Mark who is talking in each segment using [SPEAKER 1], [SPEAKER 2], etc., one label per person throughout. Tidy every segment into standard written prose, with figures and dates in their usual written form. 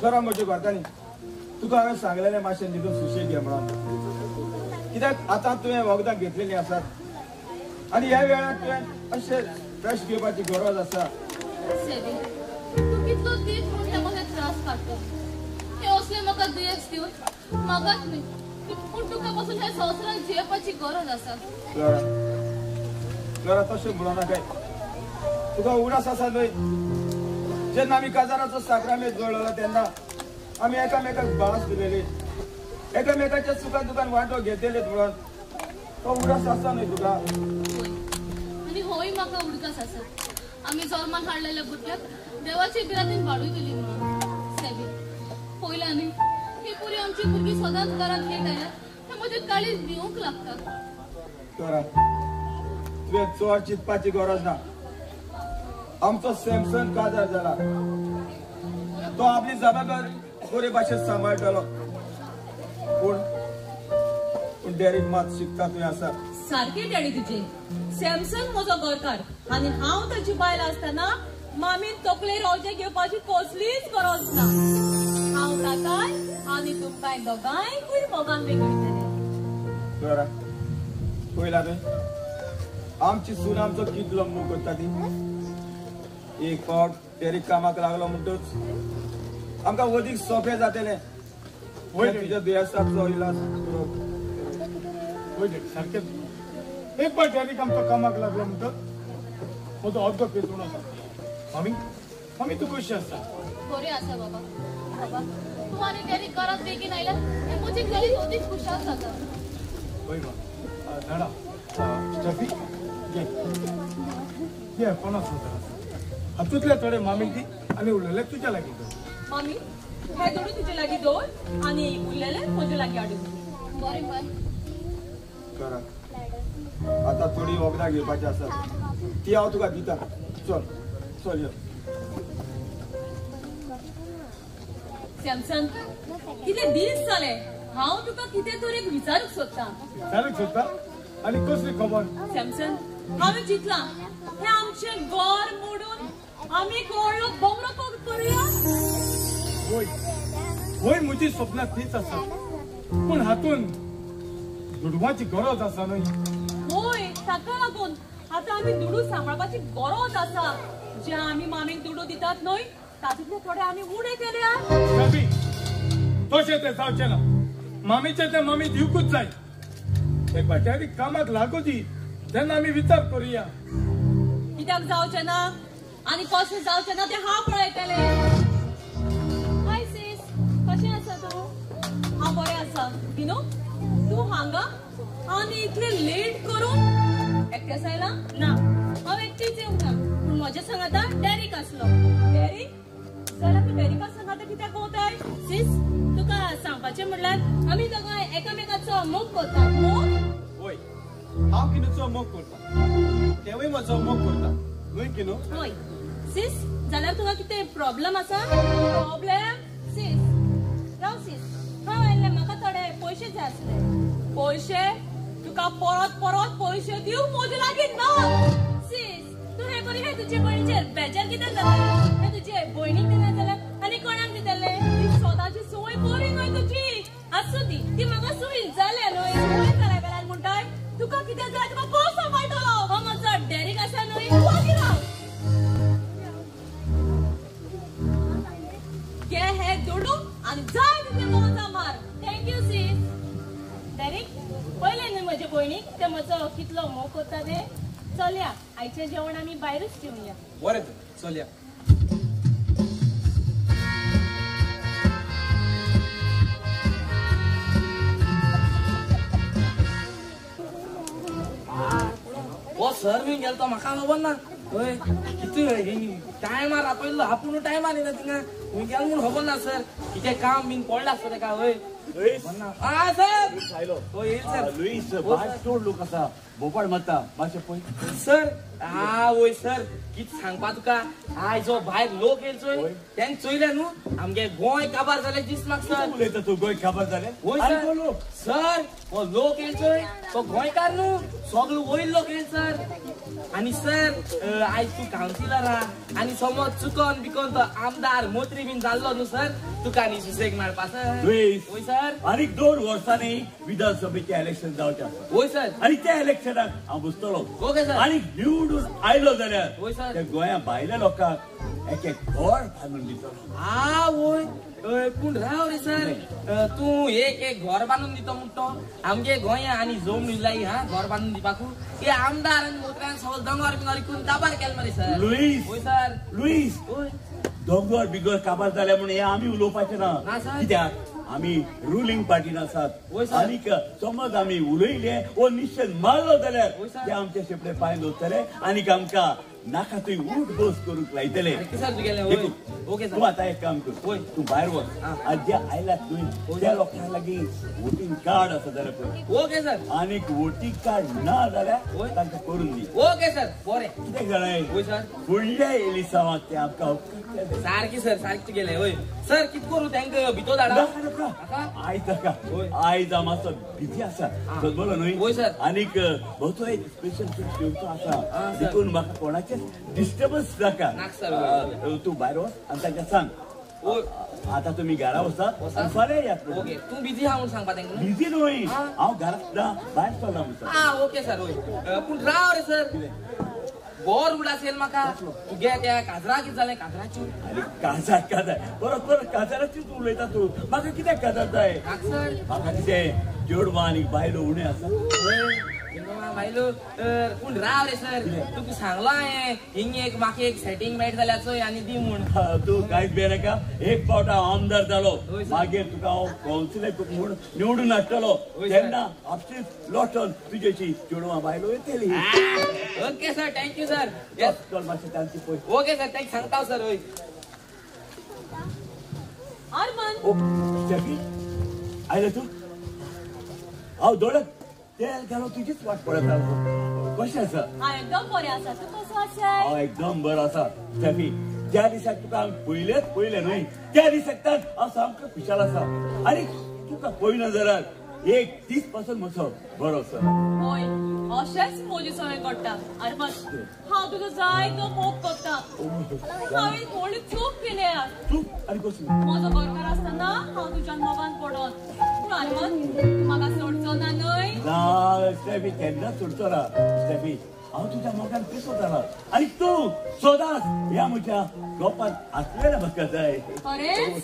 [SPEAKER 1] Flora म्हज्या घरकान्नी तुका हांवें सांगलेलें मातशें न्हिदून सुशेग घे म्हणून कित्याक आतां तुवें वखदां घेतलेलीं आसात आनी ह्या वेळार तुवें अशें फ्रेश घेवपाची गरज आसा.
[SPEAKER 2] तूं कितलो दीस म्हूण हे म्हजे त्रास काडटा हे असले म्हाका दुयेंस दिवन म्हाकाच न्हय पूण तुका पसून हे संवसारांत जियेवपाची गरज आसा.
[SPEAKER 1] फ्लोरा फ्लोरा तशें म्हणू नाकाय. तुका उडास आसा न्हय जेन्ना आमी काजाराचो साक्रामेंत जोडलो तेन्ना आमी एकामेकाक भास दिलेली एकामेकाच्या सुखान दुखान वांटो घेतले म्हणून तो उडास आसा न्हय तुका.
[SPEAKER 2] आनी होय म्हाका उडकास आसा आमी जल्मान हाडलेल्या भुरग्याक देवाचे भिरांतीन वाडयतली म्हणून. सेवी पयला न्हय ही पुरी आमची भुरगीं सदांच घरांत खेळटाल्या हें म्हजें काळीज भिवंक लागता.
[SPEAKER 1] फ्लोरा तुवें चड चिंतपाची गरज ना. आमचो सॅमसन काजार जाला तो आपली जबाबदारी बरे भाशेन सांबाळटलो. पूण पूण डॅरीक मात शिकता तुवें आसा.
[SPEAKER 3] सारकें डॅडी तुजें. सॅमसन म्हजो घरकार आनी हांव ताची बायल आसतना मामीन तकलेर रोजे घेवपाची कसलीच गरज ना. हांव ताकाय आनी तुमकांय दोगांयकूय मोगान वेगळयतलें.
[SPEAKER 1] फ्लोरा पळयला न्हय आमची सून आमचो कितलो मोग करता ती. एक फावट डॅरीक कामाक लागलो म्हणटच आमकां वदीक सोंपें जातलें. तुज्या दुयेंसाचो इलाज करूंक.
[SPEAKER 4] वय डॅडी सारकें. एक फावट डॅरीक आमचो कामाक लागलो म्हणटच म्हजो अर्दो पेज उणो जाता. मामी मामी तूं कशी आसा?
[SPEAKER 2] बरें आसा बाबा. बाबा तूं आनी डॅरीक घरांत बेगीन आयल्यार हें म्हजें काळीज अदीक खुशाल जाता.
[SPEAKER 4] वय मा जाणा स्टेफी घे घे 50 हजार आसा हातूंतले थोडे मामी दी आनी उरलेले तुज्या लागीं दवर.
[SPEAKER 3] मामी हे दुडू तुजे लागीं दवर आनी उरलेले म्हजे लागीं हाडून.
[SPEAKER 2] बरें बाय.
[SPEAKER 1] फ्लोरा आतां थोडी वखदां घेवपाची आसात ती हांव तुका दिता. चल चल यो.
[SPEAKER 3] सॅमसन कितले दीस जाले हांव तुका कितें तर एक विचारूंक सोदता.
[SPEAKER 4] विचारूंक सोदता? आनी कसली खबर?
[SPEAKER 3] सॅमसन हांवें चिंतलां हें आमचें घर मोडून आमी एक व्हडलो बंगलो करुया.
[SPEAKER 4] वय वय म्हजी सपनां तीच आसा पूण हातूंत दुडवाची गरज आसा न्हय.
[SPEAKER 3] वय ताका लागून आतां आमी दुडू सांबाळपाची गरज आसा. जे आमी मामीक दुडू दितात न्हय तातूंतले थोडे आमी उणे केल्या.
[SPEAKER 4] तशें तें जावचें ना. मामीचें तें मामी दिवकूच जाय. एक फावट कामाक लागू दी तेन्ना आमी विचार करुया.
[SPEAKER 3] कित्याक जावचें ना आनी कशें जावचें ना तें हांव पळयतलें.
[SPEAKER 2] हाय सीस कशें आसा तूं?
[SPEAKER 3] हांव बरें आसा. विनू तूं हांगा आनी इतलें लेट करून एकटेंच आयलां?
[SPEAKER 2] ना हांव एकटीच येवंक ना पूण म्हज्या सांगाता डॅरीक आसलो.
[SPEAKER 3] डॅरीक? जाल्यार तूं डॅरिका सांगाता कित्याक भोंवताय?
[SPEAKER 2] सीस तुका सांगपाचें म्हणल्यार आमी दोगांय एकामेकाचो मोग करतात.
[SPEAKER 3] मोग?
[SPEAKER 5] वय हांव किनूचो मोग करता तेवूय म्हजो मोग करता न्हय किनू?
[SPEAKER 2] हय सीस जाल्यार तुका कितें प्रॉब्लम आसा?
[SPEAKER 3] प्रॉब्लम?
[SPEAKER 2] सीस राव सीस हांव आयिल्लें म्हाका थोडे पयशे जाय आसले.
[SPEAKER 3] पयशे? तुका परत परत पयशे दिवंक म्हजे लागीं ना.
[SPEAKER 2] सीस तूं हें करी हें तुजे भयणीचेर बेजार कित्याक जाता? हें तुजे भयणीक दिना जाल्यार आनी कोणाक दितलें?
[SPEAKER 3] ती स्वताची संवय बरी न्हय तुजी.
[SPEAKER 2] आसूं दी ती म्हाका सूय जाल्या न्हय.
[SPEAKER 3] संवय जाल्या वेल्यान म्हणटाय तुका कितें जाय तुका कोण सांबाळटलो?
[SPEAKER 2] हो म्हजो डॅरीक आसा न्हय.
[SPEAKER 3] मागीर राव. घे हे दुडू आनी जाय तितले मोगाचा मार.
[SPEAKER 2] Thank you cis. डॅरीक पळयलें न्हय म्हजे भयणीक तें म्हजो कितलो मोग करता तें. चलया आयचें जेवण आमी भायरूच जेवया.
[SPEAKER 5] बरें तर चलया.
[SPEAKER 6] हो सर मी गेलो तो म्हाका खबर ना. हय कितें टायमार आपयल्लो आपूण टायमार येना थिंगा खंय गेलो म्हूण खबर ना सर. कितें काम बीन पडलां आसता तेका. हय सर
[SPEAKER 7] लुईस भाट चड लोक आसा भोपाळ मारता मातशें पळय
[SPEAKER 6] सर. आ वय सर कित सांगपा तुका आयज जो भायर लोक येयल चोय तें चोयले न्हू आमगे गोंय काबार जालें दीस म्हाका सर.
[SPEAKER 7] उलयता तूं गोंय काबार जालें?
[SPEAKER 6] वय सर. सर हो लोक येयल चोय तो गोंयकार न्हू सगळो वयर लोक येयल सर. आनी सर आयज तूं कावन्सिलर आहा आनी समज चुकोन बिकोन तो आमदार मंत्री बीन जाल्लो न्हू सर तुका न्ही सुसेग मेळपा सर.
[SPEAKER 7] वय
[SPEAKER 6] सर.
[SPEAKER 7] आनीक 2 वर्सांनी विधानसभेचें इलेक्शन जावचें आसा.
[SPEAKER 6] वय सर.
[SPEAKER 7] आनी त्या इलेक्शनाक हांव बसतलो.
[SPEAKER 6] Okay sir.
[SPEAKER 7] आनी निवडून आयलो जाल्यार
[SPEAKER 6] वय सर
[SPEAKER 7] गोंया भायल्या लोकांक एक एक घर बांदून दितलो.
[SPEAKER 6] आ वय पूण राव रे सर तूं एक एक घर बांदून दितो म्हणटो आमगे गोंया आनी जमनी जाय हा घर बांदून दिवपाकू हे आमदार आनी मोत्र्यान सगळो दोंगर बिंगर इकून काबार केले मरे सर.
[SPEAKER 7] लुईस.
[SPEAKER 6] वय सर.
[SPEAKER 7] लुईस दोंगर बिगर काबार जाले म्हणून हे आमी उलोवपाचें ना. कित्याक आमी रुलिंग पार्टीन आसात आनीक समज आमी उलयले वो निश्चय मारलो जाल्यार ते आमचे शेपडे पांय दवरतले आनीक आमकां नाका थंय उठ बस करूंक लायतले. तूं आतां एक काम कर, तूं भायर वच आनी जे आयल्यात न्हय त्या लोकां लागीं वोटींग कार्ड आसा जाल्यार पळय.
[SPEAKER 6] Okay sir.
[SPEAKER 7] आनीक वोटींग कार्ड ना जाल्यार तांकां करून दी.
[SPEAKER 6] Okay sir. बरें
[SPEAKER 7] कितें जाणां फुडल्या एलिसांवाक ते आमकां उपकारतले.
[SPEAKER 6] सारकी सर सारकी तुगेलें. वय सर कित करूं तांकां भितर धाडा?
[SPEAKER 7] आयज ताका आयज हांव मातसो बिजी आसा समजलो न्हय.
[SPEAKER 6] वय सर.
[SPEAKER 7] आनीक भोवतो एक स्पेशल येवचो आसा देखून म्हाका कोणाचें डिस्टर्बन्स नाका. तूं भायर वच आनी तांकां सांग आतां तुमी घरा वचात आनी फाल्यां यात.
[SPEAKER 6] ओके तूं बिजी आहा म्हूण सांगपा तांकां?
[SPEAKER 7] बिजी न्हय हांव घरांत ना भायर चल्ला म्हूण.
[SPEAKER 6] आं ओके सर. वय पूण राव रे सर बोर उडास येयल म्हाका तुगे त्या काजरा कितें जालें? काजराची
[SPEAKER 7] आनी काजार काजार परत परत काजाराचीच उलयता तूं. म्हाका कित्याक काजार जाय? म्हाका कितें चेडवां आनी बायलो उणें आसा?
[SPEAKER 6] बायलो पूण राव रे सर तुका सांगलो हांवें हिंग एक म्हाका एक सेटींग मेळटा जाल्यार चोय आनी दी म्हूण.
[SPEAKER 7] तूं कांयच भियेनाका. एक फावट हांव आमदार जालो मागीर तुका हांव कावन्सिलर म्हूण निवडून हाडटलो तेन्ना आपशीच लोटन तुजेशी चेडवां बायलो येतली.
[SPEAKER 6] Okay sir thank you sir.
[SPEAKER 7] चल मातशें तांची पळय.
[SPEAKER 6] ओके सर thank सांगता सर. हय
[SPEAKER 3] आर्मन.
[SPEAKER 7] ओ स्टेफी आयले तूं? हांव दोळे तेल घालो तुजीच वाट पळयता. कशें आसा?
[SPEAKER 3] हांव एकदम बरें आसा. तूं कसो आसा?
[SPEAKER 7] हांव एकदम बरो आसा स्टेफी. ज्या दिसाक तुका हांव पयलेच पळयलें न्हय त्या दिसाक हांव सामको खुशाल आसा आनी तुका पळयना जाल्यार एक दीस पासून म्हजो बरो आसा.
[SPEAKER 3] हय अशेंच म्हजे सगळें घडटा आर्मन. हांव तुजो जायतो मोग करता. हांवें व्हडली चूक केल्या.
[SPEAKER 7] चूक आनी कसली?
[SPEAKER 3] म्हजो घरकार आसतना हांव तुज्या मोगान पडोन. पूण आर्मन तूं म्हाका सोडचो ना न्हय?
[SPEAKER 7] ना स्टेफी केन्नाच सोडचो ना. स्टेफी हांव तुज्या मोगान पिसो जाला आनी तूं सदांच ह्या म्हज्या गोपांत आसलेलें म्हाका जाय.
[SPEAKER 3] खरेंच?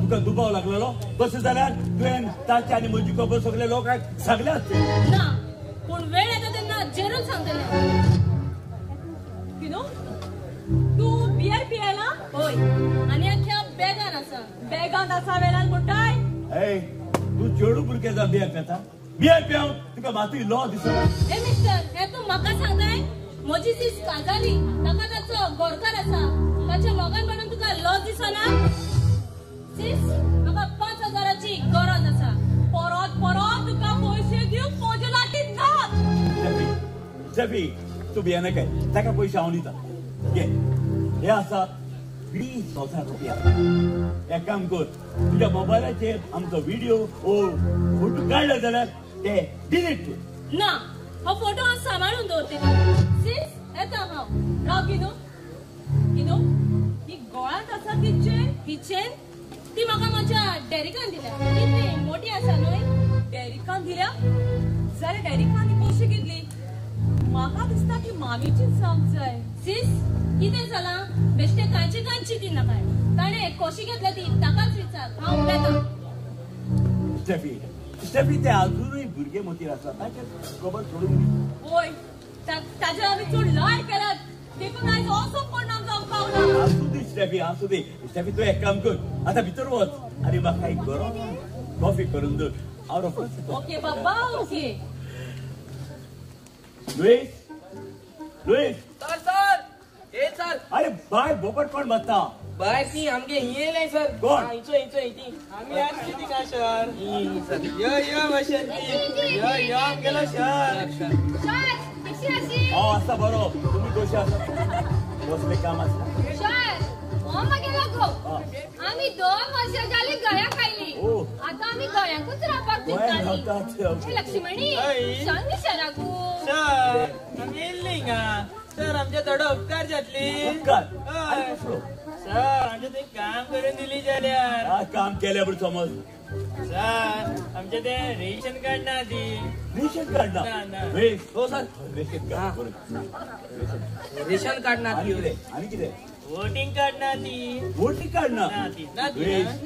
[SPEAKER 7] तुका दुबाव लागलेलो तशें जाल्यार तुवें ताचे आनी म्हजी खबर सगळे लोकांक सांगल्या
[SPEAKER 2] ना. पूण वेळ येता तेन्ना जेरूल सांगतलें.
[SPEAKER 3] किनू तूं बियर पियेला?
[SPEAKER 2] हय आनी अख्ख्या बॅगान आसा.
[SPEAKER 3] बॅगान आसा वेल्यान म्हणटाय?
[SPEAKER 7] ए तूं चेडू भुरगें जावन बियर पिता? बियर पिवन तुका मातूय लॉ दिसना?
[SPEAKER 2] ए मिस्टर हें तूं म्हाका सांगताय? म्हजी सीस काजारी ताका ताचो गोरकार आसा ताच्या मोगान पडून तुका लॉ दिसना? सीस म्हाका 5000ची गरज आसा.
[SPEAKER 3] परत परत तुका पयशे दिवंक म्हजे लागीं नात.
[SPEAKER 7] स्टेफी तूं भियेनाकाय ताका पयशे हांव दिता. घे हे आसा 20,000 रुपया. एक काम कर तुज्या मोबायलाचेर आमचो व्हिडिओ ओ फोटो काडले जाल्यार ते डिलीट कर.
[SPEAKER 3] ना, हो फोटो हांव सांबाळून दवरते. सीस येता हांव. राव किनू, किनू ही गोळांत आसा ती चेन, ही चेन ती म्हाका म्हज्या डॅरिकान दिल्या. कितली मोठी आसा न्हय? डॅरिकान दिल्या जाल्यार डॅरिकान ती कशी घेतली? म्हाका दिसता ती मामीचीच जावंक जाय. सीस कितें जालां? बेश्टें कांयचे कांय चिंती नाकाय. ताणें कशी घेतल्या ती ताकाच विचार. हांव उलयतां.
[SPEAKER 7] स्टेफी, स्टेफी ते अजूनय भुरगे मोतीर आसा, ताचेर खबर सोडून दी.
[SPEAKER 3] वय, ताजेर आमी चड लाड केल्यात देखून आयज असो परिणाम जावंक पावला.
[SPEAKER 7] आसूं दी स्टेफी, आसूं दी. स्टेफी तूं एक काम कर, आतां भितर वच आनी म्हाका एक बरो कॉफी करून दवर. हांव रोखडोच.
[SPEAKER 3] ओके बाबा, okay.
[SPEAKER 7] Luis, Luis.
[SPEAKER 6] Sir, sir, ए सर.
[SPEAKER 7] अरे भायर बोपट कोण मारता?
[SPEAKER 6] भायर ती आमगे ही येयले सर.
[SPEAKER 7] कोण?
[SPEAKER 6] हिचो हिचो ती.
[SPEAKER 5] आमी आसली तिका सर. यो यो वसंती, यो यो आमगेलो सर.
[SPEAKER 2] सर कशी आशी?
[SPEAKER 7] हांव आसा बरो, तुमी कशी आसा? कसलें काम आसा?
[SPEAKER 2] सर हो म्हगेलो घोव. आमी 2 वर्सां जाली गोंया खायली. आतां आमी गोंयांकूच रावपाक चिंत्ताली. लक्ष्मणी सांग न्ही सराकू.
[SPEAKER 5] सर आमी येयल्ली हिंगा. सर आमच्या थोडो उपकार जातली.
[SPEAKER 7] उपकार?
[SPEAKER 5] सर आमचें थंय काम करून दिली जाल्यार.
[SPEAKER 7] काम केलें म्हूण समज.
[SPEAKER 5] सर आमचें तें रेशन कार्ड ना ती.
[SPEAKER 7] रेशन कार्ड ना?
[SPEAKER 6] हो sir,
[SPEAKER 7] ration card.
[SPEAKER 6] Ration card ना ती.
[SPEAKER 7] आनी कितें?
[SPEAKER 5] वोटिंग कार्ड ना ती.
[SPEAKER 7] वोटिंग कार्ड ना?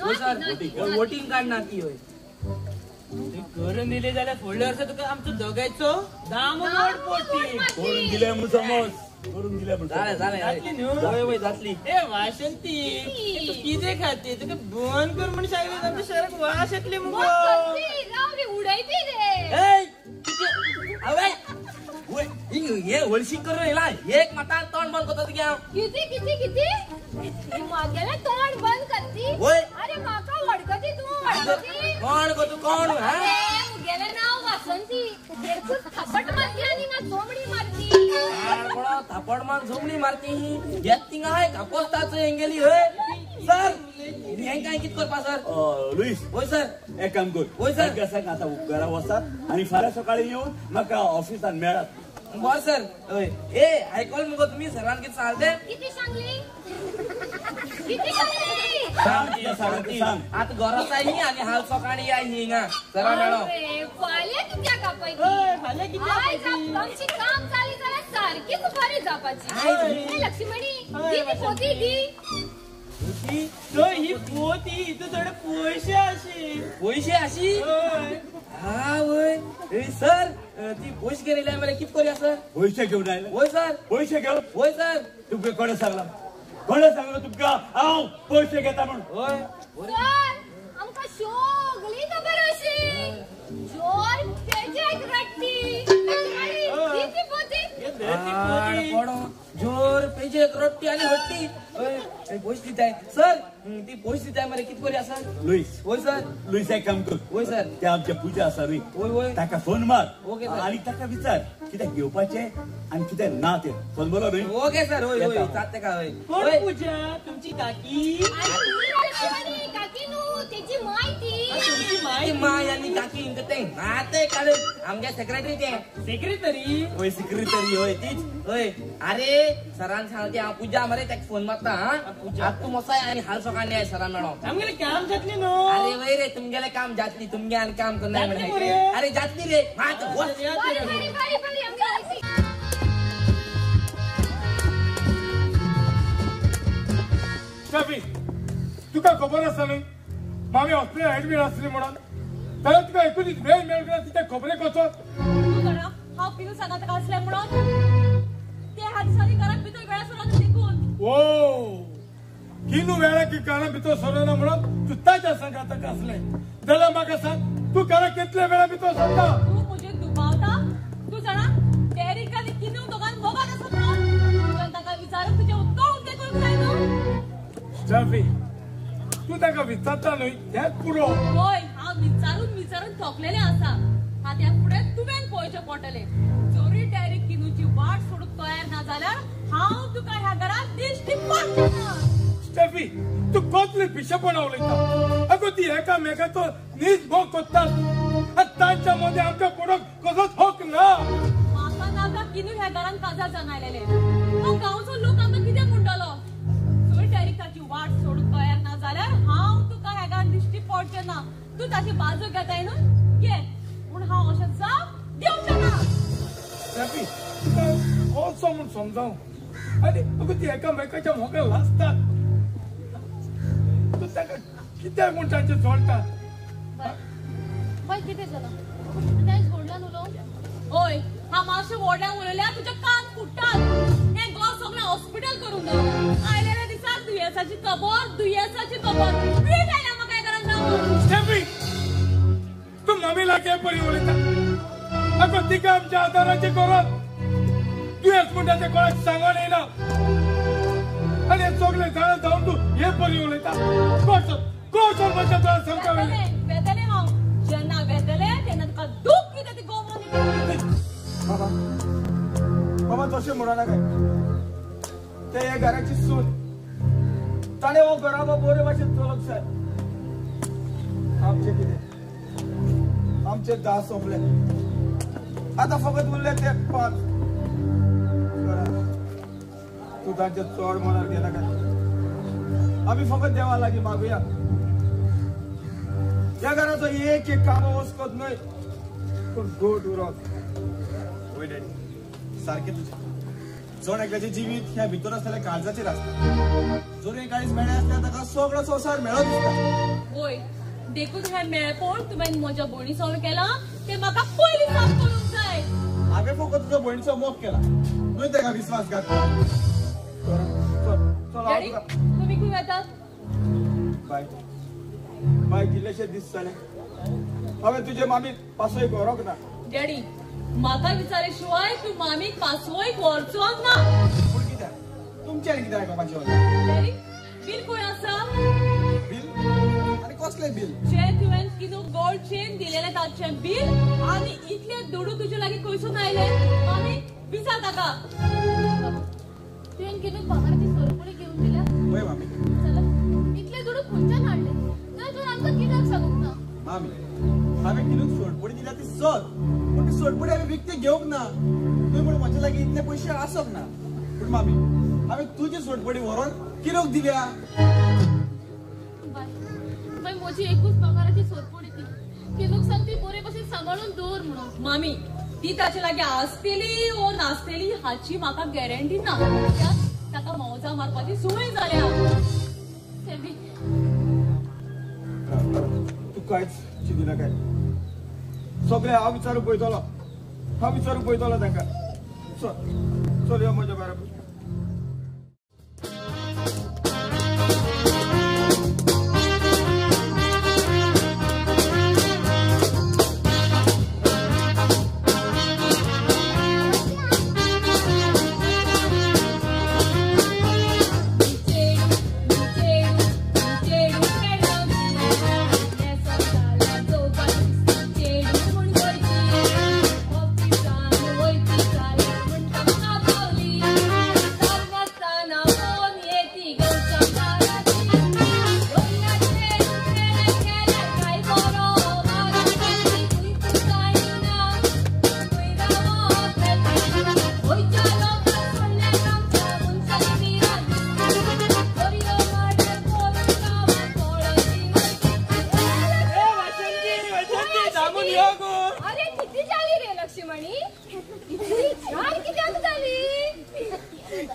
[SPEAKER 6] हो सर, वोटिंग कार्ड ना ती. हय,
[SPEAKER 5] करून दिली जाल्यार फुडल्या वर्सा तुका आमचो दोगांयचो दाम पोटी.
[SPEAKER 7] करून दिले म्हूण समज, करून दिले म्हूण.
[SPEAKER 6] जालें जालें,
[SPEAKER 5] जातली न्हू?
[SPEAKER 6] हय हय जातली.
[SPEAKER 5] ए वासंती, तूं कितें खाती? तुका बंद कर म्हूण सांगलें, आमच्या शहराक वास येतली मुगो.
[SPEAKER 2] उडयती रे.
[SPEAKER 6] हे हळशीक करून येयला. एक मातान तोंड बंद करता तुगे हांव.
[SPEAKER 2] किती किती किती मागेलें तोंड बंद करती? अरे म्हाका वडकती तूं, वडकती.
[SPEAKER 6] कोण गो तूं, कोण?
[SPEAKER 2] मुगेलें नांव वासंती. एकूच थापट मारती आनी ना चोमडी मारती.
[SPEAKER 6] थापट मार चोमडी मारती. येत थिंगा हाय कापोस्ताचो हेंगेली. हय सर, हेंकां कितें करपा सर?
[SPEAKER 7] लुईस.
[SPEAKER 6] हय सर.
[SPEAKER 7] एक काम कर.
[SPEAKER 6] हय सर.
[SPEAKER 7] सांग आतां घरा वचात आनी फाल्यां सकाळीं येवन म्हाका ऑफिसान मेळात.
[SPEAKER 6] बरें सर. हय, ए आयकल मुगो तुमी सरान कितें सांगलें तें?
[SPEAKER 2] कितें सांगली? कितें सांगली?
[SPEAKER 7] सांग.
[SPEAKER 6] आतां घराच आयली आनी हाल सकाळीं या हिंगा सरा मेळो.
[SPEAKER 2] फाल्यां कित्याक आपयती? आयज आमची काम जाली जाल्यार सारकीच बरी जावपाची. लक्ष्मणी दी ती पोती दी.
[SPEAKER 5] ही पोती हितून थोडे पयशे आशी.
[SPEAKER 6] पयशे आशी? हा वय. सर ती पयशे घेवन येयल्या मरे, कितें करूया सर?
[SPEAKER 7] पयशे घेवन आयले?
[SPEAKER 6] वय सर.
[SPEAKER 7] पयशे घेवन?
[SPEAKER 6] वय सर.
[SPEAKER 7] तुमकां कोणें सांगलां? कोणें सांगलां तुमकां हांव पयशे घेता म्हूण?
[SPEAKER 6] हय
[SPEAKER 2] सर, आमकां सगळी खबर आशी. जोर पेजेक रडटी. दी ती पोती.
[SPEAKER 6] जोर पेजेक रडटी आनी हट्टी. पयशे दिताय सर, ती पयशे दिताय मरे, कितें करूया सर?
[SPEAKER 7] लुईस.
[SPEAKER 6] वय सर.
[SPEAKER 7] लुईस एक काम कर.
[SPEAKER 6] वय सर.
[SPEAKER 7] ते आमचे पूजा आसा न्हय,
[SPEAKER 6] वय वय,
[SPEAKER 7] ताका फोन मार.
[SPEAKER 6] Okay sir.
[SPEAKER 7] आनी ताका विचार कितें घेवपाचें आनी कितें ना तें. फोन बरो न्हय?
[SPEAKER 6] Okay sir. हय हय जाता तेका. हय.
[SPEAKER 5] कोण पूजा? तुमची काकी?
[SPEAKER 2] काकी न्हू, तेजी माय ती.
[SPEAKER 5] तुमची माय?
[SPEAKER 6] माय आनी काकी हिंगा तें नातें काडून आमगे सेक्रेटरी तें.
[SPEAKER 5] सेक्रेटरी?
[SPEAKER 6] हय सेक्रेटरी. हय तीच. हय. अरे सरान सांगलें हांव पूजा मरे, ताका फोन मारता. हा तूं मोसाय आनी हाल सकाळीं आय सरा मेळो.
[SPEAKER 5] आमगेलें काम जातलें न्हू?
[SPEAKER 6] अरे वय रे, तुमगेलें काम जातली, तुमगे आनी काम करना. अरे जातली रे.
[SPEAKER 4] स्टेफी, तुका खबर आसा न्हय मामी हॉस्पिटल एडमीट आसली म्हणून? जाल्यार तुका एकूच वेळ मेळूंक ना तिच्या खबरेक वचोन.
[SPEAKER 3] तूं जाणा हांव किनू सांगात आसलें म्हणून? ते ह्या दिसांनी घरांत भितर वेळा सरना देखून.
[SPEAKER 4] ओ किनू वेळा की घरां भितर सरना म्हणून तूं ताच्या सांगात आसलें जाल्यार म्हाका सांग, तूं घरां कितल्या वेळा भितर सरता?
[SPEAKER 3] तूं म्हजेर दुबावता? तूं जाणा डॅरिक आनी किनू दोगान मोगान आसा म्हणून? तुज्यान ताका विचारून तुजें तोंड उक्तें करूंक जाय न्हू?
[SPEAKER 4] स्टेफी, तूं ताका विचारता न्हय तेंच पुरो.
[SPEAKER 3] हय, हांव विचारून विचारून थकलेलें आसा. आतां फुडें तुवें पळोवचें पडटलें. जरी डॅरिक किनूची वाट सोडूंक तयार ना जाल्यार हांव तुका ह्या घरांत दिश्टी पडचें ना.
[SPEAKER 4] स्टेफी, तूं कसली पिशेपणां उलयता? अगो ती एकामेकाचो नीज मोग कोत्तात आनी तांच्या मदें आमकां पडोवंक कसोच हक ना.
[SPEAKER 3] म्हाका नाका किनू ह्या घरान काजार जावन आयलेले. तो गांवचो लोक आमकां कितें म्हणटलो? जर डॅडीक ताची वाट सोडूंक तयार ना जाल्यार हांव तुका ह्या घरान दिश्टी पडचें ना. तूं ताची बाजू घेताय न्हू, घे, पूण हांव अशें जावंक दिवचें ना.
[SPEAKER 4] स्टेफी, तुका कसो म्हूण समजावं? आनी अगो ती एकामेकाच्या मोगाक लासतात, तूं ताका कित्याक म्हूण तांचें जोडटा?
[SPEAKER 2] बाय, कितें जालां? आनी आयज व्हडल्यान उलोवं?
[SPEAKER 3] हय, हांव मातशें व्हडल्यान उलयल्यार तुजे कान फुट्टात. हें गोंय सगळें हॉस्पिटल करूंक दवरलां. आयलेल्या दिसाक दुयेंसाची खबर, दुयेंसाची खबर. वीट आयल्या म्हाका ह्या घरान रावून.
[SPEAKER 4] स्टेफी, तूं मम्मी लागीं बरी उलयता. अगो तिका आमच्या आदाराची गरज. दुयेंस म्हणटा तें कोणाक सांगून येना. आनी हे सगळे जाणा जावन तूं हे बरी उलयता. कोण सर म्हणटा तुला सामकें?
[SPEAKER 3] वेतलें हांव, जेन्ना वेतलें तेन्ना तुका दूख कितें ती गोमोन.
[SPEAKER 1] बाबा, बाबा तशें म्हणो नाका. ते हे घराची सून, ताणें हो घराबो बरे भाशेन चलोवंक जाय. आमचें कितें? आमचे 10 सोंपले, आतां फकत उरले ते 5. तूं तांचे चड मनार घेनाका. आमी फकत देवा लागीं मागुया. ह्या घराचो एक एक काम वचकत न्हय, पूण गोट उरप.
[SPEAKER 5] वय डॅडी, सारकें तुजें. जण एकल्याचें जिवीत ह्या भितर आसलेल्या काळजाचेर आसता. जर हें काळीज मेळ्ळें आसल्यार ताका सगळो संवसार मेळत दिसता.
[SPEAKER 3] वय, देखून हें मेळपण तुवें म्हज्या भयणी सवे केलां तें म्हाका पयलीं साफ करूंक जाय.
[SPEAKER 5] हांवें फकत तुजो भयणीचो मोग केला न्हय ताका विस्वासघात.
[SPEAKER 3] डॅडी, तुमी खंय वेतात?
[SPEAKER 1] बाय बाय, कितलेशे दीस जाले हांवें तुजे मामीक पासयेक व्हरूंक ना.
[SPEAKER 3] डॅडी, म्हाका विचारे शिवाय तूं मामीक पासयेक व्हरचो ना.
[SPEAKER 5] पूण कित्याक? तुमचें आनी कितें आयकपाचें?
[SPEAKER 3] डॅडी, बील खंय आसा?
[SPEAKER 5] बील? आनी कसलें बील?
[SPEAKER 3] जें तुवें कितें गोल्ड चेन दिलेलें ताचें बील. आनी इतले दुडू तुजे लागीं खंयसून आयले? मामी विचार ताका.
[SPEAKER 2] तुवें कितें भांगराची सोरपुडी घेवन दिल्या?
[SPEAKER 5] वय मामी.
[SPEAKER 2] चला, इतले दुडू खंयच्यान हाडले? ना तुवें आमकां कित्याक सांगूंक ना?
[SPEAKER 5] मामी, हांवें किनूक सोडपुडी दिल्या ती सत, पूण ती सोडपुडी हांवें विकती घेवंक ना. तुवें म्हण म्हजे लागीं इतले पयशे आसप ना. पूण मामी, हांवें तुजी सोडपुडी व्हरोन किनूक दिल्या.
[SPEAKER 2] बाय बाय, म्हजी एकूच भांगराची सोरपुडी ती. किनूक सांग ती बरे भशेन सांबाळून दवर म्हणून.
[SPEAKER 3] मामी, ती ताचे लागीं आसतली वो नासतली हाची म्हाका गॅरंटी ना. ताका मौजा मारपाची संवय जाल्या.
[SPEAKER 2] सेबी,
[SPEAKER 1] तूं कांयच चिंतिना काय. सगळें हांव विचारूंक पळयतलो, हांव विचारूंक पळयतलो तांकां. चल चल, यो म्हज्या बरोबर.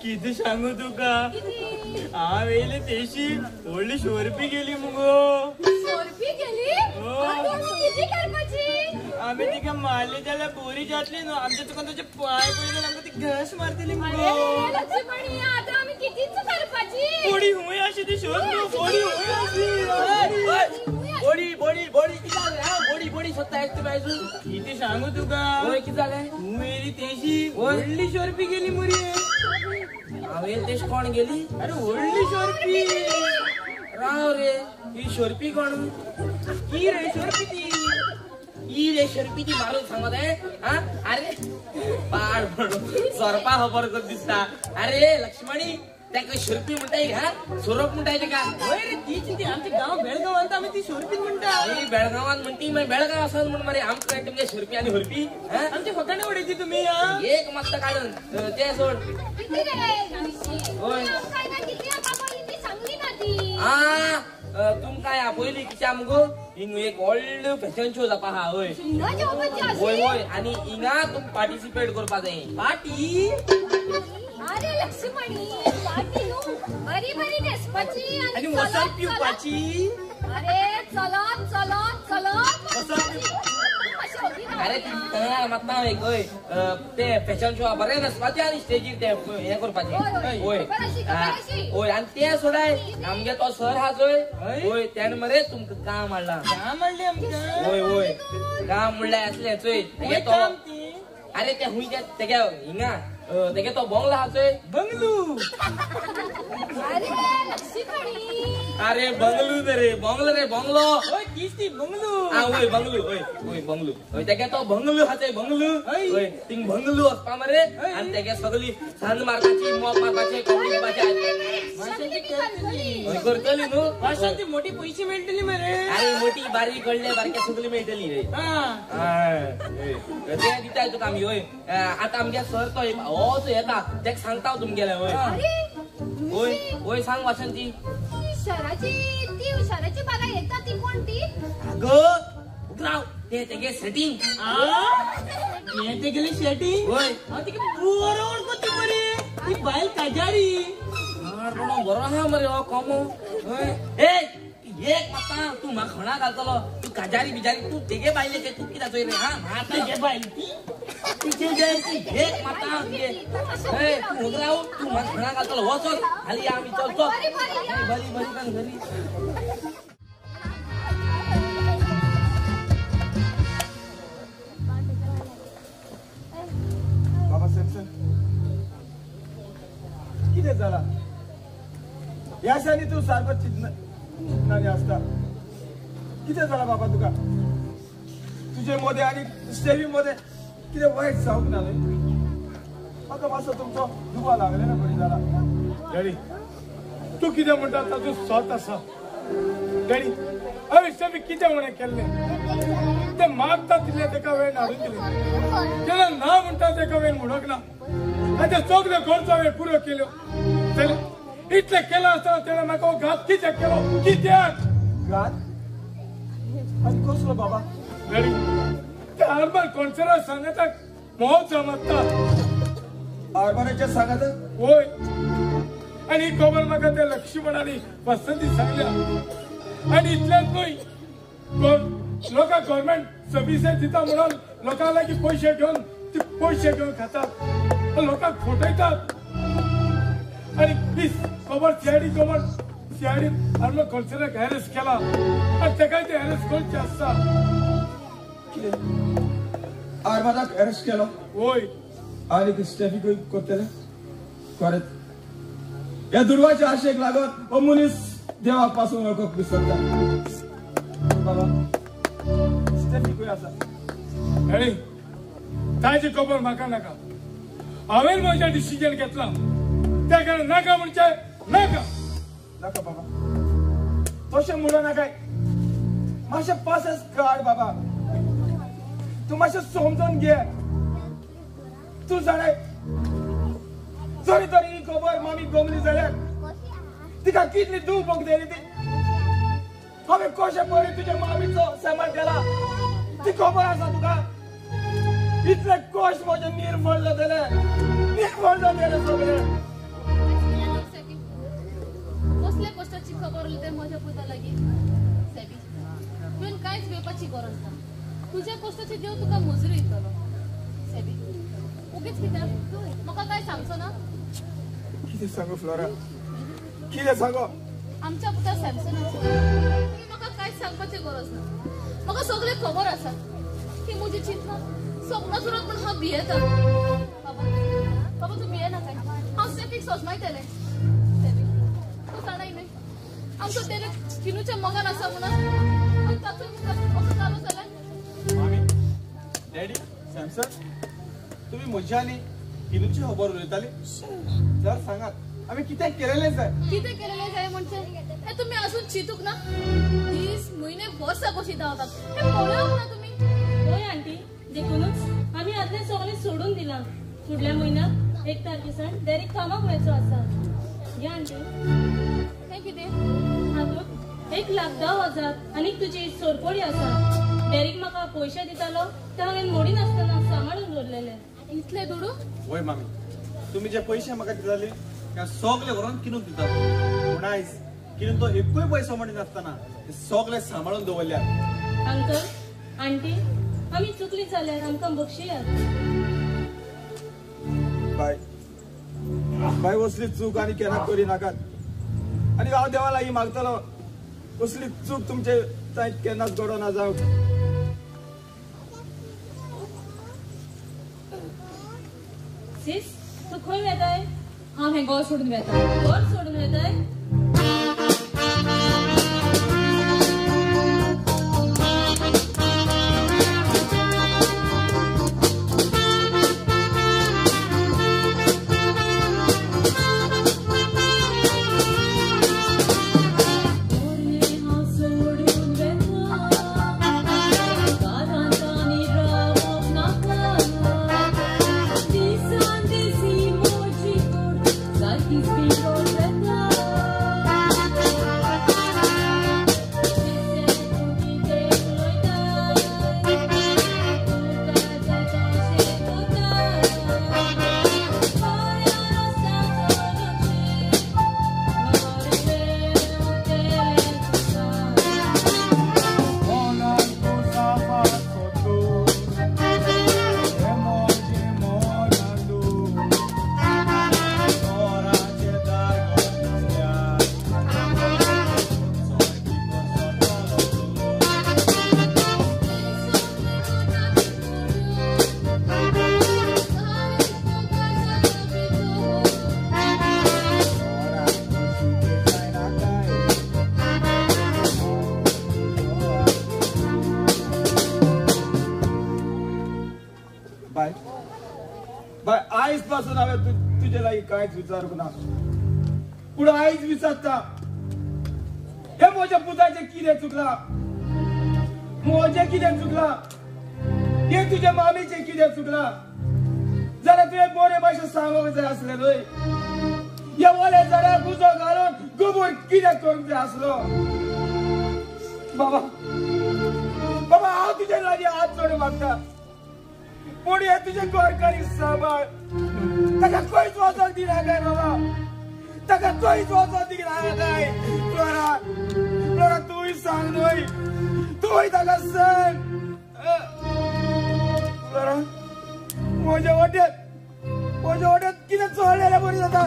[SPEAKER 6] कितें सांगू तुका, हांव येयलें तेशी व्हडली शोरपी गेली मुगो.
[SPEAKER 2] शोरपी गेली? कितें करपाची?
[SPEAKER 6] आमी तिका मारली जाल्यार बरी जातली न्हू. आमच्या तुका तुजे पांय पडले आमकां ती घस मारतली मुगो.
[SPEAKER 2] लक्ष्मणी, आतां आमी कितेंच करपाची?
[SPEAKER 6] बोडी हुंय अशी ती शोर, बोडी हुंय अशी. बोडी बोडी बोडी कितें जालें? बोडी बोडी सोदता आयज तुमी आयजून? कितें सांगू तुका? कितें जालें? तूं येयली तेशी व्हडली शोरपी गेली मुरे. हांवें तेश कोण गेली? अरे व्हडली शोरपी. राव रे, ही शोरपी कोण? ही रे शोरपी ती. ही रे शोरपी ती मारून सांगत आहे. अरे पाड पडून सोरपा खबर कर दिसता. अरे लक्ष्मणी, ताका शिरपी म्हणटाय हा सोरोप म्हणटाय तेका.
[SPEAKER 5] हय रे तीच ती आमच्या गांव बेळगांवांत आमी ती सोरपी म्हणटा.
[SPEAKER 6] बेळगांवांत म्हणटी मागीर बेळगांव आसा म्हण मरे आमकां तुमगे शिरपी आनी हरपी
[SPEAKER 5] आमचे फकाणे उडयची तुमी.
[SPEAKER 6] एक मस्त काडून ते सोड. हय आ तुमकां आपयली कित्याक मुगो हिंग एक व्हडलो फॅशन शो जावपा आहा. हय हय हय आनी हिंगा तुमकां पार्टिसिपेट करपा जाय.
[SPEAKER 5] पार्टी?
[SPEAKER 8] अरे लक्ष्मणी पार्टी न्हू बरी बरी न्हेसपाची
[SPEAKER 5] आनी वसर पिवपाची.
[SPEAKER 8] अरे चलत चलत चलत.
[SPEAKER 6] अरे मात एक हय ते फॅशन शो बरें न्हेसपाचें आनी स्टेजीर ते हें करपाचें. हय हय आनी ते सोडाय आमगे तो सर आहा चोय. हय तेणें मरे तुमकां काम हाडलां.
[SPEAKER 5] काम हाडलें आमकां?
[SPEAKER 6] हय हय काम म्हणल्यार आसलें चोय तेगे तो. अरे ते हुंय तेगे हिंगा तेगे तो बंगलो आहा चोय.
[SPEAKER 5] बंगलू?
[SPEAKER 8] अरे लक्ष्मणी
[SPEAKER 6] अरे बंगलू रे बंगलो रे बंगलो.
[SPEAKER 5] हय तीच ती बंगलू.
[SPEAKER 6] आ वय बंगलू. हय हय बंगलू. हय तेगे तो बंगलू आहा चोय बंगलू. हय थिंग बंगलू वचपा मरे आनी तेगे सगळी सांज मारपाची मोप मारपाची कोंबडी दिवपाची करतली न्हू.
[SPEAKER 5] वासंती मोठी पयशे मेळटली मरे.
[SPEAKER 6] अरे मोठी बारीक कडले बारके सगळी मेळटली रे. ते दिताय तुका आमी. हय आतां आमगे सर तो होच येता तेका सांगता हांव तुमगेले. हय हय हय सांग वासंती.
[SPEAKER 8] शहराची ती शहराची बागा येता ती कोण ती?
[SPEAKER 6] अगो राव ते तेगे सेटिंग.
[SPEAKER 5] हे तेगेले सेटिंग?
[SPEAKER 6] हय
[SPEAKER 5] हांव तिका बरो वळखता मरे. ती बायल काजारी.
[SPEAKER 6] बरो आहा मरे हो कोमो. हय ए एक माता तूं म्हाका खणा घालतलो. तूं काजारी बिजारी तूं तेगे बायलेचे तूं कित्याक चोय रे. हा
[SPEAKER 5] तेगे बायल ती
[SPEAKER 6] एक माता तूं राव तूं म्हाका खणा घालतलो. हो चल हाली आमी चल चल बरी बरी पण बरी.
[SPEAKER 1] बाबा सॅमसन कितें जाला ह्या दिसांनी तूं सारको चिंतनानी आसता. कितें जाला बाबा तुका? तुजे मदें आनी स्टेवी मदें कितें वायट जावंक ना न्हय? म्हाका मातसो तुमचो दुबाव लागले ना बरी जाला.
[SPEAKER 4] डॅडी तूं कितें म्हणटा तातूंत सत आसा. डॅडी हांवें स्टेवी कितें उणें केल्लें तें मागता तितलें तेका हांवें हाडून दिलें. जेन्ना ना म्हणटा तेका हांवें म्हणूंक ना. आनी ते सगळे गरजो हांवें पुरो केल्यो. जाल्यार इतलें केलां आसतना तेणें म्हाका हो घात कित्याक केलो? कित्याक
[SPEAKER 1] घात? आनी कसलो बाबा?
[SPEAKER 4] डॅडी ते आरमार कोणसरा सांगाताक मोव जमता.
[SPEAKER 1] आरमाराच्या सांगाताक?
[SPEAKER 4] वय आनी ही खबर म्हाका त्या लक्ष्मणानी वसंती सांगल्या. आनी इतल्यान न्हय लोकांक गव्हर्मेंट सर्विसेस दिता म्हणून लोकां लागीं पयशे घेवन ते पयशे घेवन खातात, लोकांक फटयतात. आनी प्लीज खबर सीआयडी खबर सीआयडी आरमार कोणसराक हॅरेस केला आनी तेकाय ते हॅरेस करचे आसता.
[SPEAKER 1] कितें आरमाराक अरेस्ट केलो?
[SPEAKER 4] वय.
[SPEAKER 1] आनी स्टेफी करतले खरेंच ह्या दुडवाच्या आशेक लागत हो मनीस देवा पासून वळखूंक विसरता. बाबा स्टेफी खंय आसा?
[SPEAKER 4] डॅडी ताजी खबर म्हाका नाका. हांवें म्हजें डिसिजन घेतलां. त्या कारण नाका म्हणजे नाका.
[SPEAKER 1] नाका बाबा तशें म्हणूं नाकाय. मातशें पासस काड बाबा. तूं मातशें समजून घे. तूं जाणाय जरी तरी ही खबर मामी गमली जाल्यार तिका कितली दूख भोगतली ती. हांवें कशें पळय तुज्या मामीचो सांबाळ केला ती खबर आसा तुका? इतले कश्ट म्हजे निर्फळ जातले, निर्फळ जातले सगळे.
[SPEAKER 2] कसल्या कश्टाची खबर उरली ते म्हज्या पुता लागीं. सेबी तुवें कांयच भिवपाची गरज ना. तुज्या कश्टाची देव तुका मजुरी दितलो. सेबी ओगीच कित्याक म्हाका कांय सांगचो ना?
[SPEAKER 1] कितें सांगू फ्लोरा? कितें सांगू?
[SPEAKER 2] आमच्या पुता सॅमसनाचो तुमी म्हाका कांयच सांगपाची गरज ना. म्हाका सगळें खबर आसा. ही म्हजी चिंतना सपनां सुरत म्हूण हांव भियेता. बाबा बाबा तूं भियेनाका. हांव स्टेफीक सोजमायतलें. सेबी तूं जाणाय न्हय आमचो तेरे किनूच्या मोगान आसा म्हणून आनी ताचो असो जालो जाल्यार.
[SPEAKER 5] मामी डॅडी सॅमसन तुम्ही म्हज्या आनी किनूची खबर उलयताली जाल्यार सांगात. आमी कितें केलेलें जाय.
[SPEAKER 2] कितें केलेलें जाय म्हणजे हे तुमी अजून चिंतूंक ना? दीस म्हयने वर्सां कशीं धांवतात हें पळोवंक ना तुमी?
[SPEAKER 3] हय आंटी, देखूनच आमी आदलें सगळें सोडून दिलां. फुडल्या म्हयन्याक 1 तारखेसान डॅडीक कामाक वयचो आसा. घे आंटी.
[SPEAKER 2] हें कितें?
[SPEAKER 3] हातूंत 1,10,000 आनी तुजी सोरपोडी आसा. डॅडीक म्हाका पयशे दितालो ते हांवें मोडी नासतना सांबाळून दवरलेले.
[SPEAKER 2] इतले दुडू?
[SPEAKER 5] वय मामी, तुमी जे पयशे म्हाका दिताले त्या सगळे व्हरोन किनून दितात, पूण आयज किनून तो एकूय पयसो म्हणी नासतना ते सगळे सांबाळून दवरल्या.
[SPEAKER 3] अंकल आंटी, आमी चुकली जाल्यार आमकां बक्षियात.
[SPEAKER 1] बाय बाय, असली चूक आनी केन्ना करी नाकात. आनी हांव देवा लागीं मागतलो असली चूक तुमचे केन्नाच घडोना जावं.
[SPEAKER 3] सीस, तूं खंय वेताय?
[SPEAKER 8] हांव हें घर सोडून वेता.
[SPEAKER 3] घर सोडून वेताय?
[SPEAKER 1] आयज पासून हांवें तुजे लागीं कांयच विचारूंक ना, पूण आयज विचारता, हे म्हज्या पुताचें कितें चुकलां, म्हजें कितें चुकलां, हे तुज्या मामीचें कितें चुकलां जाल्यार तुवें बरे भाशेन सांगूंक जाय आसलें न्हय. ह्या ओल्या झाडाक उजो घालून गोबोर कित्याक करूंक जाय आसलो? बाबा बाबा, हांव तुजे लागीं हात जोडून मागता, पूण हे तुजे गोरकारी सांबाळ, ताका खंयच वचोंक दिना काय बाबा, ताका खंयच वचोंक दिना काय. फ्लोरा, फ्लोरा, तूंय सांग न्हय, तूंय ताका सांग. फ्लोरा, म्हज्या वाट्यात कितें चोळलेलें बरी जाता.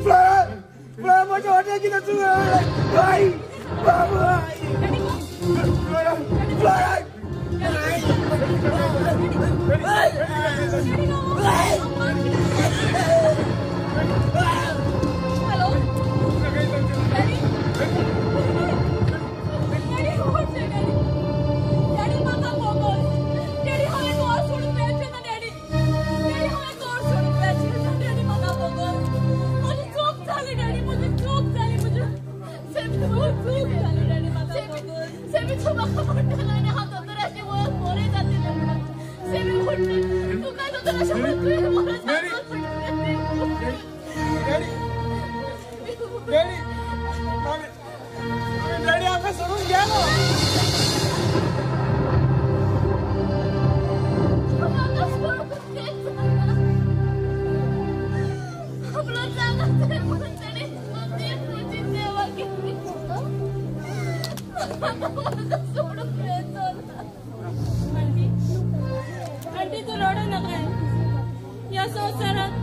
[SPEAKER 1] फ्लोरा, फ्लोरा, म्हज्या वाट्यात कितें चुकलें? आई बाबा, आई Flora, Flora.
[SPEAKER 2] Hello daddy, daddy, daddy, daddy म्हाका बोगस. डॅडी, हांवें घर सोडून वचचें ना. डॅडी, डॅडी, हांवें घर सोडून वचचें ना. डॅडी, म्हाका बोगस. म्हजी चूक जाली डॅडी, म्हजी चूक जाली, म्हजी चूक जाली डॅडी, म्हाका बोगस. सेमी, तूं म्हाका म्हणटलो आनी हांव दोतोराची वळख बरें जातलें म्हणून. सेमी म्हणटा तुका दोतोराची वळख तुवें बरें जातलें.
[SPEAKER 5] डॅडी, डॅडी, डॅडी, आमकां सोडून गेलो.
[SPEAKER 2] म्हाका सोडून गेलो. आपलो जागा जाय म्हणून ताणें म्हजी सेवा केली. म्हाका सोडून गेलो.
[SPEAKER 3] आंटी, आंटी, तूं रडो नाका. ह्या संवसारांत